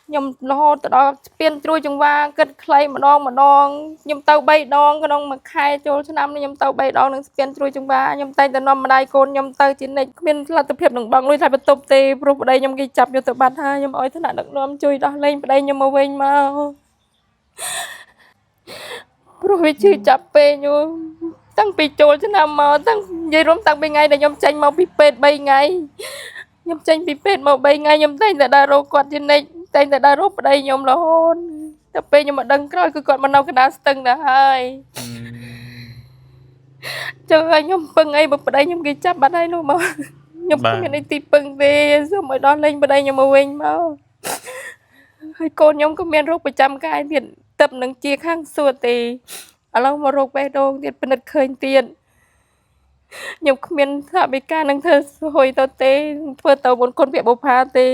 ខ្ញុំរហូតទៅដល់ស្ពានជ្រោយចង្វាគិតខ្លីម្ដងម្ដងខ្ញុំទៅ3ដងក្នុងមួយខែចូលឆ្នាំនេះខ្ញុំទៅ3ដងនឹងស្ពានជ្រោយចង្វាខ្ញុំតែងតែនាំម្ដាយកូនខ្ញុំទៅជានិច្ចគ្មានលទ្ធភាពនឹងបង់លុយថ្លៃបន្ទប់ទេព្រោះប្តីខ្ញុំគេចាប់យកទៅបាត់ហើយខ្ញុំឲ្យថ្នាក់ដឹកនាំជួយដោះលែងប្តីខ្ញុំមកវិញមកព្រោះវាឈឺចាប់ពេកញូតាំងពីចូលឆ្នាំមកតាំងនិយាយរួមតាំងពីថ្ងៃដែលខ្ញុំចេញមកពីពេទ្យ3ថ្ងៃខ្ញុំចេញពីពេទ្យមក3ថ្ងៃខ្ញុំតែងតែដើររកគាត់ជានិច្ចតែងតែដើររកប្តីខ្ញុំរហូតតែពេលខ្ញុំមកដឹងក្រោយគឺគាត់មកនៅកណ្ដាលស្ទឹងទៅហើយចឹងហើយខ្ញុំពឹងអីបើប្តីខ្ញុំគេចាប់បាត់ហើយនោះមកខ្ញុំគ្មានអីទីពឹងទេសូមឲ្យដោះលែងប្តីខ្ញុំមកវិញមកហើយកូនខ្ញុំក៏មានរោគប្រចាំកាយទៀតទឹកនឹងជាខាងសួតទេឥឡូវមករោគបេះដូងទៀតពិនិត្យឃើញទៀតខ្ញុំគ្មានថវិកានឹងធ្វើហុយទៅទេធ្វើទៅបុណ្យគុណភៈបុប្ផាទេ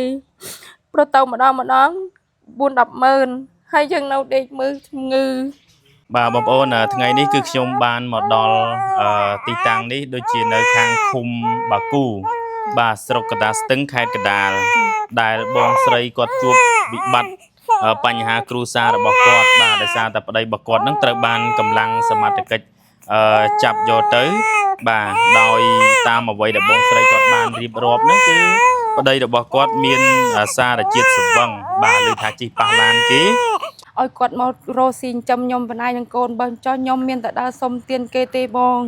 ព្រោះទៅម្ដងម្ដង4 10ម៉ឺនហើយយើងនៅដេកមើលជំងឺ បាទបងប្អូនថ្ងៃនេះគឺខ្ញុំបានមកដល់ទីតាំងនេះដូចជានៅខាងឃុំបាគូបាទស្រុកកណ្ដាលស្ទឹងខេត្តកណ្ដាលដែលបងស្រីគាត់ជួបវិបត្តិបញ្ហាគ្រួសាររបស់គាត់បាទដោយសារតែប្តីរបស់គាត់នឹងត្រូវបានកម្លាំងសមត្ថកិច្ចចាប់យកទៅបាទដោយតាមអ្វីដែលបងស្រីគាត់បានរៀបរាប់ហ្នឹងគឺប្តីរបស់គាត់មានសារជាតិស្វឹងបាទឬថាជិះប៉ះឡានគេ ឲ្យគាត់មករកស៊ីចិញ្ចឹមខ្ញុំបណ្ដាយនឹងកូនបើមិនចោះខ្ញុំមានតែដើរសុំទានគេទេបង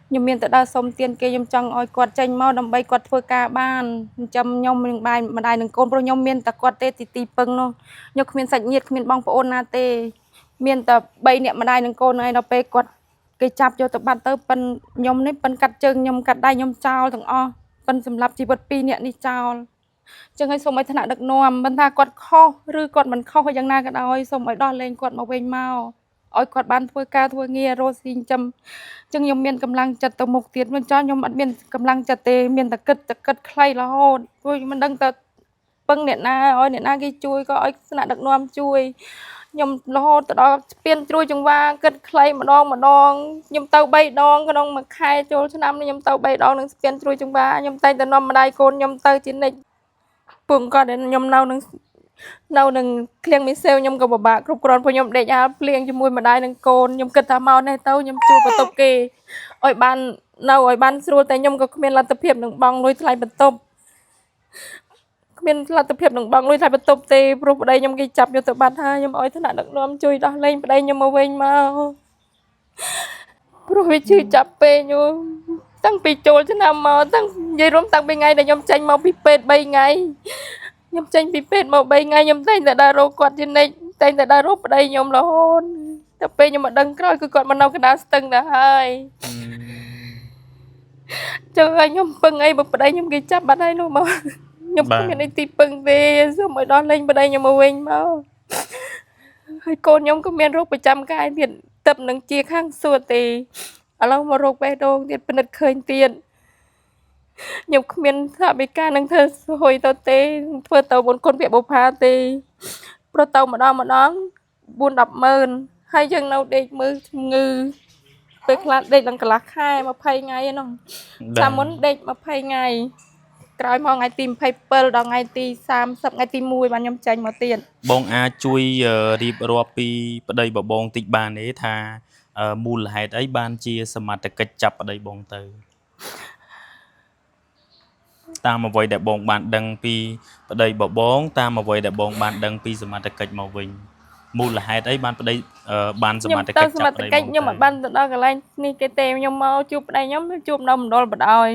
ខ្ញុំមានតែដើរសុំទានគេខ្ញុំចង់ឲ្យគាត់ចេញមកដើម្បីគាត់ធ្វើការបានចិញ្ចឹមខ្ញុំនឹងបាយម្ដាយនឹងកូនព្រោះខ្ញុំមានតែគាត់ទេទីទីពឹងនោះខ្ញុំគ្មានសាច់ញាតិគ្មានបងប្អូនណាទេមានតែ3នាក់ម្ដាយនឹងកូនហើយដល់ពេលគាត់គេចាប់យកទៅបាត់ទៅប៉ិនខ្ញុំនេះប៉ិនកាត់ជើងខ្ញុំកាត់ដៃខ្ញុំចោលទាំងអស់ប៉ិនសម្រាប់ជីវិត2នាក់នេះចោល ចឹងហើយសូមឲ្យថ្នាក់ដឹកនាំមិនថាគាត់ខុសឬគាត់មិនខុសយ៉ាងណាក៏ដោយសូមឲ្យដោះលែងគាត់មកវិញមកឲ្យគាត់បានធ្វើការធ្វើងាររកស៊ីចិញ្ចឹមចឹងខ្ញុំមានកម្លាំងចិត្តទៅមុខទៀតមិនចង់ខ្ញុំអត់មានកម្លាំងចិត្តទេមានតែគិតតែគិតខ្លីរហូតព្រោះខ្ញុំមិនដឹងទៅពឹងអ្នកណាឲ្យអ្នកណាគេជួយក៏ឲ្យថ្នាក់ដឹកនាំជួយខ្ញុំរហូតទៅដល់ស្ពានជ្រោយចង្វាគិតខ្លីម្ដងម្ដងខ្ញុំទៅ3ដងក្នុងមួយខែចូលឆ្នាំនេះខ្ញុំទៅ3ដងនឹងស្ពានជ្រោយចង្វាខ្ញុំតែងតែនាំម្ដាយកូនខ្ញុំទៅជានិច្ច ពងគាត់ដែលខ្ញុំនៅនឹងនៅនឹងឃ្លៀងមីសេវខ្ញុំក៏ពិបាកគ្រប់គ្រាន់ព្រោះខ្ញុំដេកអាលភ្លៀងជាមួយម្ដាយនិងកូនខ្ញុំគិតថាមកនេះទៅខ្ញុំជួលបន្ទប់គេឲ្យបាននៅឲ្យបានស្រួលតែខ្ញុំក៏គ្មានលទ្ធភាពនឹងបង់លុយថ្លៃបន្ទប់គ្មានលទ្ធភាពនឹងបង់លុយថ្លៃបន្ទប់ទេព្រោះប្តីខ្ញុំគេចាប់យកទៅបាត់ហើយខ្ញុំឲ្យថ្នាក់ដឹកនាំជួយដោះលែងប្តីខ្ញុំមកវិញមកព្រោះវាឈឺចាប់ពេកញូតាំងពីចូលឆ្នាំមកតាំងនិយាយរួមតាំងពីថ្ងៃដែលខ្ញុំចេញមកពីពេទ្យ3ថ្ងៃ ខ្ញុំចេញពីពេទ្យមក3ថ្ងៃខ្ញុំតែងតែដើររកគាត់ជានិច្ចតែងតែដើររកប្តីខ្ញុំរហូតតែពេលខ្ញុំមកដឹងក្រោយគឺគាត់មកនៅកណ្ដាលស្ទឹងទៅហើយចឹងហើយខ្ញុំពឹងអីបើប្តីខ្ញុំគេចាប់បាត់ហើយនោះមកខ្ញុំគ្មានអីទីពឹងទេសូមឲ្យដោះលែងប្តីខ្ញុំមកវិញមកហើយកូនខ្ញុំក៏មានរោគប្រចាំកាយទៀតទឹកនឹងជាខាងសួតទេឥឡូវមករោគបេះដូងទៀតពិនិត្យឃើញទៀត ខ្ញុំគ្មានថវិកានឹងធ្វើហុយទៅទេធ្វើទៅបុណ្យគុណភៈបុប្ផាទេព្រោះទៅម្ដងម្ដង4 10ម៉ឺនហើយយើងនៅដេកមើលជំងឺពេលខ្លះដេកឡើងកន្លះខែ20ថ្ងៃហ្នឹងចាំមុនដេក20ថ្ងៃក្រោយមកថ្ងៃទី27ដល់ថ្ងៃទី30ថ្ងៃទី1បានខ្ញុំចេញមកទៀត បងអាចជួយរៀបរាប់ពីប្តីបបងតិចបានទេថាមូលហេតុអីបានជាសមត្ថកិច្ចចាប់ប្តីបងទៅតាមអ្វីដែលបងបានដឹងពីប្តីបបងតាមអ្វីដែលបងបានដឹងពីសមត្ថកិច្ចមកវិញមូលហេតុអីបានប្តីបានសម ខ្ញុំ ត្ថកិ ទៅសម ច្ចចាប់ប្តី ត្ថកិច្ច បងទៅ ខ្ញុំអត់បានទៅដល់កន្លែងនេះគេទេខ្ញុំមកជួបប្តីខ្ញុំជួបនៅមណ្ឌលបដ ாய்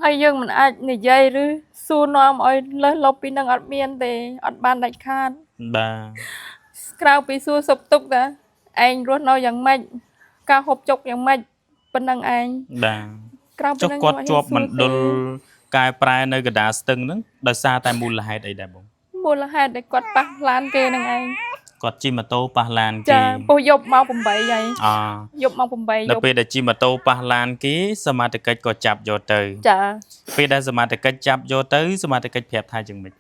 ហើយយើងមិនអាចនិយាយឬសួរនាំឲ្យលើសលប់ពីនឹងអត់មានទេអត់បានដាច់ខាត បាទ ក្រៅពីសួរសុខទុក្ខតាឯងរស់នៅយ៉ាងម៉េចការហូបចុកយ៉ាងម៉េចប៉ុណ្ណឹងឯង បាទ ក្រៅពី ចុះ នឹង គាត់ជាប់ ខ្ញុំ មណ្ឌល អត់ហ៊ានសួរទេ កែប្រែនៅកណ្ដាលស្ទឹងហ្នឹងដោយសារតែមូលហេតុអីដែរបង មូលហេតុដែលគាត់ប៉ះឡានគេហ្នឹងឯង គាត់ជិះម៉ូតូប៉ះឡានគេ ចាពោះយប់ម៉ោង8ហើយ អ យប់ម៉ោង8 នៅ យប់ ពេលដែលជិះម៉ូតូប៉ះឡានគេសមត្ថកិច្ចក៏ចាប់យកទៅ ចា ពេលដែលសមត្ថកិច្ចចាប់យកទៅសមត្ថកិច្ចប្រាប់ថាយ៉ាងម៉េច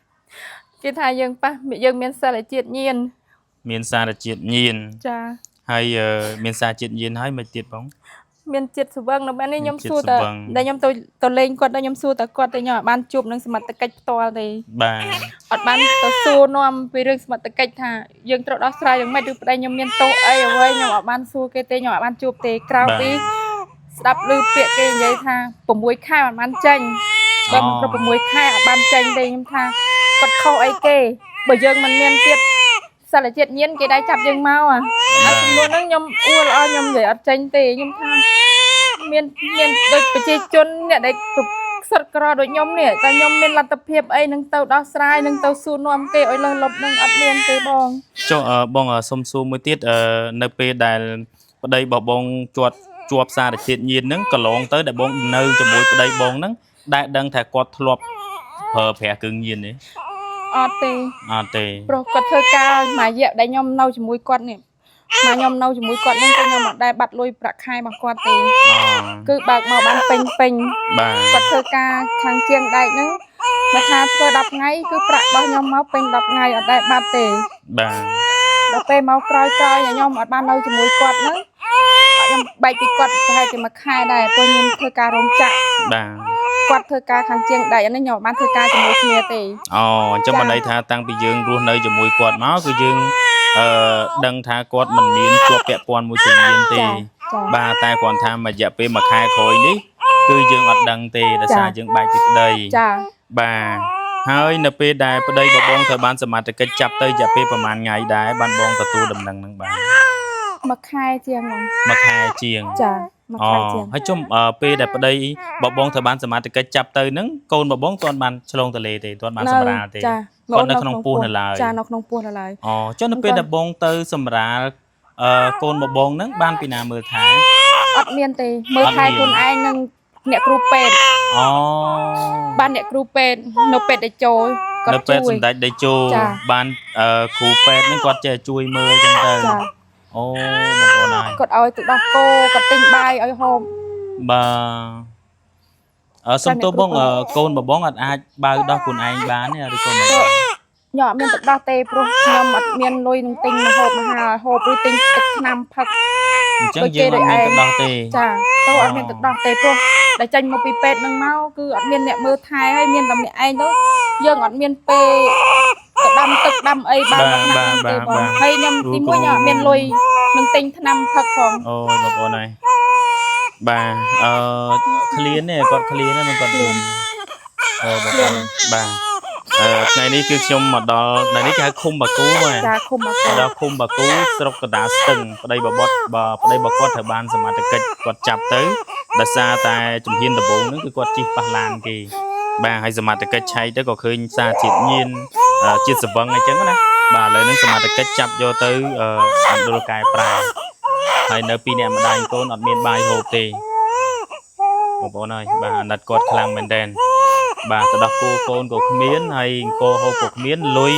គេថាយើងប៉ះយើងមានសិលជាតិញៀន មានសារជាតិញៀន ចា ហើយមានសារជាតិញៀនហើយមិនទៀតបង មានជាតិស្វឹងនៅបែបនេះខ្ញុំ មានជាតិ សួរតែ ស្វឹង ដែលខ្ញុំទៅលេងគាត់ដល់ខ្ញុំសួរតែគាត់តែខ្ញុំអត់បានជួបនឹងសមត្ថកិច្ចផ្ទាល់ទេ បាទ អត់បានទៅសួរនាំពីរឿងសមត្ថកិច្ចថាយើងត្រូវដោះស្រាយយ៉ាងម៉េចឬប្តីខ្ញុំមានទោសអីអ្វីខ្ញុំអត់បានសួរគេទេខ្ញុំអត់បានជួបទេក្រៅពីស្ដាប់ឮពាក្យគេនិយាយថា6ខែអត់បានចេញបើមិនគ្រប់6ខែអត់បានចេញទេខ្ញុំថាគាត់ខុសអីគេបើយើងមិនមានទៀតសិលជាតិញៀនគេដែរចាប់យើងមកអាហើយចំនួនហ្នឹងខ្ញុំអួលអស់ខ្ញុំនិយាយអត់ចេញទេខ្ញុំថាមានមានដូចប្រជាជនអ្នកដែលខ្សិតក្រដូចខ្ញុំនេះតែខ្ញុំមានលទ្ធភាពអីនឹងទៅដោះស្រាយនឹងទៅសួរនាំគេឲ្យលើសលប់នឹងអត់មានទេបង ចុះបងសុំសួរមួយទៀតនៅពេលដែលប្តីរបស់បងជាប់ជាប់សារជាតិញៀនហ្នឹងកន្លងទៅដែលបងនៅជាមួយប្តីបងហ្នឹងដែលដឹងថាគាត់ធ្លាប់ប្រើប្រាស់គ្រឿងញៀនទេ អត់ទេ អត់ទេ ព្រោះគាត់ធ្វើការមួយរយៈដែលខ្ញុំនៅជាមួយគាត់នេះមកខ្ញុំនៅជាមួយគាត់ហ្នឹងគឺខ្ញុំអត់ដែលបាត់លុយប្រាក់ខែរបស់គាត់ទេ អូ គឺបើកមកបានពេញពេញ បាទ គាត់ធ្វើការខាងជាងដែកហ្នឹងមកថាធ្វើ10ថ្ងៃគឺប្រាក់របស់ខ្ញុំមកពេញ10ថ្ងៃអត់ដែលបាត់ទេ បាទ ដល់ពេលមកក្រោយក្រោយខ្ញុំអត់បាននៅជាមួយគាត់ហ្នឹងខ្ញុំបែកពីគាត់ប្រហែលជាមួយខែដែរព្រោះខ្ញុំធ្វើការរោងចក្រ បាទ គាត់ធ្វើការខាងជាងដែកអានេះខ្ញុំអត់បានធ្វើការជាមួយគ្នាទេ អូអញ្ចឹង ចា បានន័យថាតាំងពីយើងរស់នៅជាមួយគាត់មកគឺយើងអឺដឹងថាគាត់មិនមានជាប់ពាក់ព័ន្ធមួយជំនាញទេ ចាចា បាទតែគ្រាន់ថាមួយរយៈពេលមួយខែក្រោយនេះគឺយើងអត់ដឹងទេដោយសារ ចា យើងបែកពីប្តី ចា បាទហើយនៅពេលដែលប្តីរបស់បងត្រូវបានសមត្ថកិច្ចចាប់ទៅរយៈពេលប្រហែលថ្ងៃដែរបានបងទទួលដំណឹងហ្នឹងបាទ មួយខែជាងហ្នឹង មួយខែជាង ចាមួយ អូ ខែជាង ហើយជុំពេលដែលប្តីបបងត្រូវបានសមត្ថកិច្ចចាប់ទៅហ្នឹងកូនបបងទាន់បានឆ្លងទលេទេទាន់បានសម្រាលទេ ចា គាត់នៅក្នុងពោះនៅឡើយ ចានៅក្នុងពោះនៅឡើយ អូចុះនៅពេលដែលបងទៅសម្រាលកូនបបងហ្នឹងបានពីណាមើលថែ អត់មានទេមើល អត់មាន ថែខ្លួនឯងនិងអ្នកគ្រូពេទ្យ អូ បានអ្នកគ្រូពេទ្យនៅពេទ្យតេជោគា នៅ ត់ជួយ ពេទ្យសម្ដេចតេជោ ចា បានគ្រូពេទ្យហ្នឹងគាត់ចេះជួយមើលចឹងទៅ ចា អូបងប្អូនហើយ គាត់ឲ្យទឹកដោះគោគាត់ទិញបាយឲ្យហូប បាទសុំទោសបងកូនបបងអត់អាចបើដោះខ្លួនឯងបានទេឬក៏មិនបាន ខ្ញុំអត់មានទឹកដោះទេព្រោះខ្ញុំអត់មានលុយនឹងទិញម្ហូបអាហារឲ្យហូបឬទិញទឹកថ្នាំផឹក អញ្ចឹងយើងអត់មានទឹកដោះទេ ចាទៅអត់មានទឹកដោះទេព្រោះដែលចេញមកពីពេទ្យនឹងមកគឺអត់មានអ្នកមើលថែហើយមានតែម្នាក់ឯងទៅយើងអត់មានពេលទៅដាំទឹកដាំអីបាន បាទ ថ្នាក់ បាទ ហ្នឹងទេបង បាទ ហើយខ្ញុំទីមួយខ្ញុំអត់មានលុយនឹងទិញថ្នាំផឹកផង អូយបងប្អូនហើយបាទអឺឃ្លានទេគាត់ឃ្លានទេមិនគាត់យំអូបងប្អូនបាទថ្ងៃនេះគឺខ្ញុំមកដល់នៅនេះគេហៅឃុំបាគូមក ចាឃុំមក មកដល់ឃុំបាគូស្រុកកណ្ដាលស្ទឹងប្តីបបត់បើប្តីបគាត់ត្រូវបានសមត្ថកិច្ចគាត់ចាប់ទៅដោយសារតែជំហានដំបូងហ្នឹងគឺគាត់ជិះប៉ះឡានគេបាទហើយសមត្ថកិច្ចឆែកទៅក៏ឃើញសារជាតិញៀនជាតិសវឹងអីចឹងណាបាទឥឡូវហ្នឹងសមត្ថកិច្ចចាប់យកទៅអណ្ឌុលកែប្រែហើយនៅពីរអ្នកម្ដាយកូនអត់មានបាយហូបទេបងប្អូនអើយបាទអាណិតគាត់ខ្លាំងមែនតើបាទទៅដោះគោកូនក៏គ្មានហើយអង្គហូបក៏គ្មានលុយ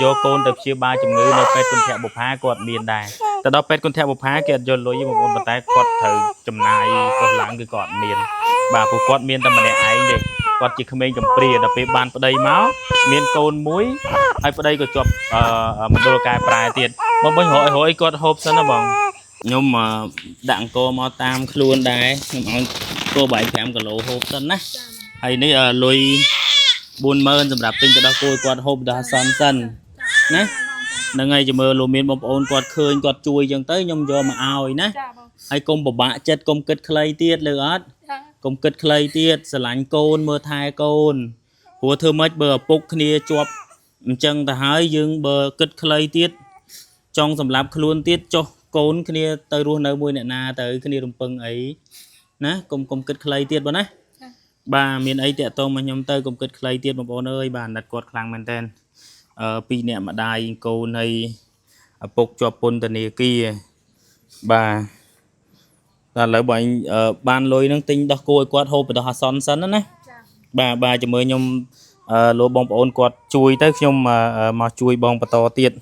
យកកូនទៅព្យាបាលជំងឺនៅពេទ្យគន្ធបុប្ផាគាត់មានដែរទៅដល់ពេទ្យគន្ធបុប្ផាគេអត់យកលុយទេបងប្អូនប៉ុន្តែគាត់ត្រូវចំណាយកុសឡើងគឺគាត់មានបាទព្រោះគាត់មានតែម្នាក់ឯងទេគាត់ជាក្មេងកំព្រាដល់ពេលបានប្តីមកមានកូនមួយហើយប្តីក៏ជាប់មណ្ឌលកែប្រែទៀតបងបងរកឲ្យគាត់ហូបសិនណាបងខ្ញុំដាក់អង្គមកតាមខ្លួនដែរខ្ញុំឲ្យគោបាយ5គីឡូហូបសិនណាហើយនេះលុយ40000សម្រាប់ទិញទៅដល់គោឲ្យគាត់ហូបដល់សន់សិនណាហ្នឹងហើយចាំមើលលោកមានបងប្អូនគាត់ឃើញគាត់ជួយអញ្ចឹងទៅខ្ញុំយកមកឲ្យណា ចាបង ហើយកុំពិបាកចិត្តកុំគិតខ្លីទៀតលើអត់ ចា កុំគិតខ្លីទៀតស្រឡាញ់កូនមើលថែកូនព្រោះធ្វើម៉េចបើឪពុកគ្នាជាប់អញ្ចឹងទៅហើយយើងបើគិតខ្លីទៀតចង់សម្លាប់ខ្លួនទៀតចុះកូនគ្នាទៅរស់នៅមួយអ្នកណាទៅគ្នារំពឹងអីណាកុំគិតខ្លីទៀតបងណាបាទមានអីតាក់ទងមកខ្ញុំទៅកុំគិតខ្លីទៀតបងប្អូនអើយបាទអាណិតគាត់ខ្លាំងមែនតើពីរអ្នកម្ដាយកូនហើយឪពុកជាប់ពន្ធនាគារបាទតែឥឡូវបើអញបានលុយហ្នឹងទិញដោះគោឲ្យគាត់ហូបបណ្ដោះអាសន្នសិនណា ចា បាទបាទជំរឿខ្ញុំលោកបងប្អូនគាត់ជួយទៅខ្ញុំមកជួយបងបន្តទៀត